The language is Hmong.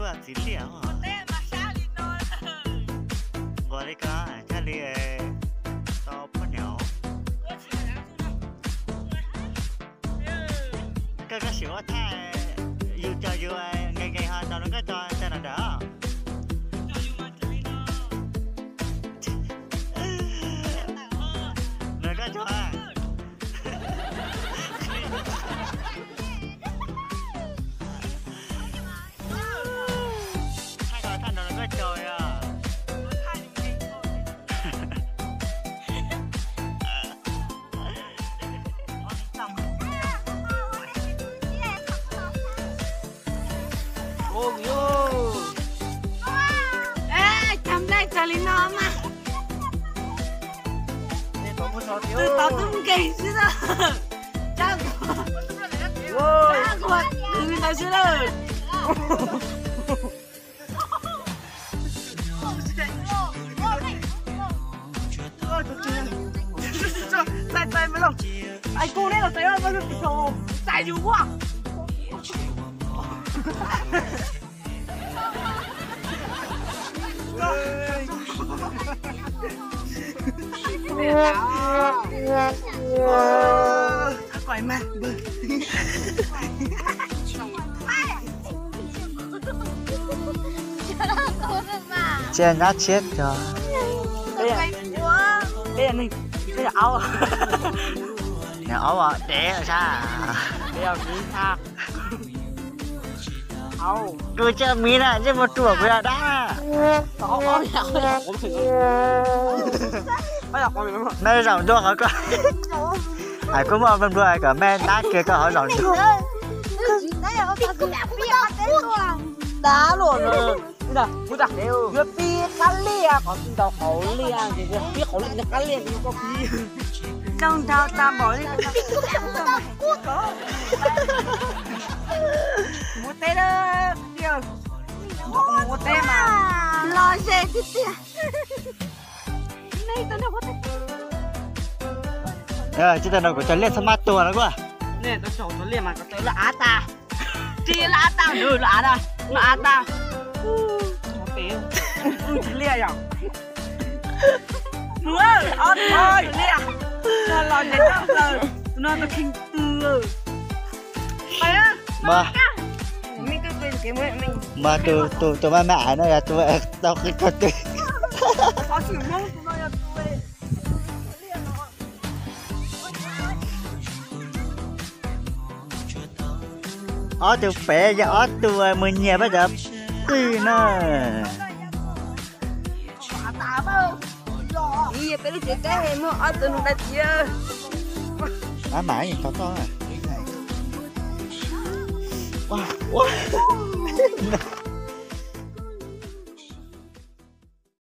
Txiv liaj nquas li ko thiaj li tau poj niam. Koj koj sim ua thaij yus cov yus nkees nkees ho nrog nws koj cov cov nram ntawm. Nws koj cov. Thaij ko thaij nrog nws koj cov os. Cov nplej txog li no mas. Twb tau twb nkeeg xwb na. Tsab nquas, tsab nquas kwv ntawd xwb lawm. Txais txais me lauj. Ai kuj neb los txais txais yus ua. Tsiaj nyab tshiab cov. Peb yog neeg, peb yog aub. Nws aub dev sab. Peb yog miv tag. Kuv coj miv na, ntsej muag ruam kuv yog dab. Mej zaum ntua qhov ko. Hais kuv muaj nplua nplua kom mej dab kiag koj ho zaum ntua. Dab luaj na. Yuav pib qab liaj qhov tsis ntau qhov liaj, pib qhov liaj qab liaj koj pib. Zoo nraug tag npaum li. Muab teb, muab teb mas. Los ze tiag tiag. Tsis tau nrog kuv cov liaj txhob mab tuag no kuj. Nej tau saum cov liaj mas kom tawm laj av tag. Tsis laj av tag, laj av tag, laj av tag. Tus liaj yom. Tus liaj. Los los ces tau plaws. Tus no tau khee tu. Mas tus tus maj maj aiv no yog tus tau qhib koj twg. Ob tug pem yog ob tug mus nyiag peb cov pwj na. Peb lub tsev teb muaj ob tug no dai tias. Ab mam tau toj.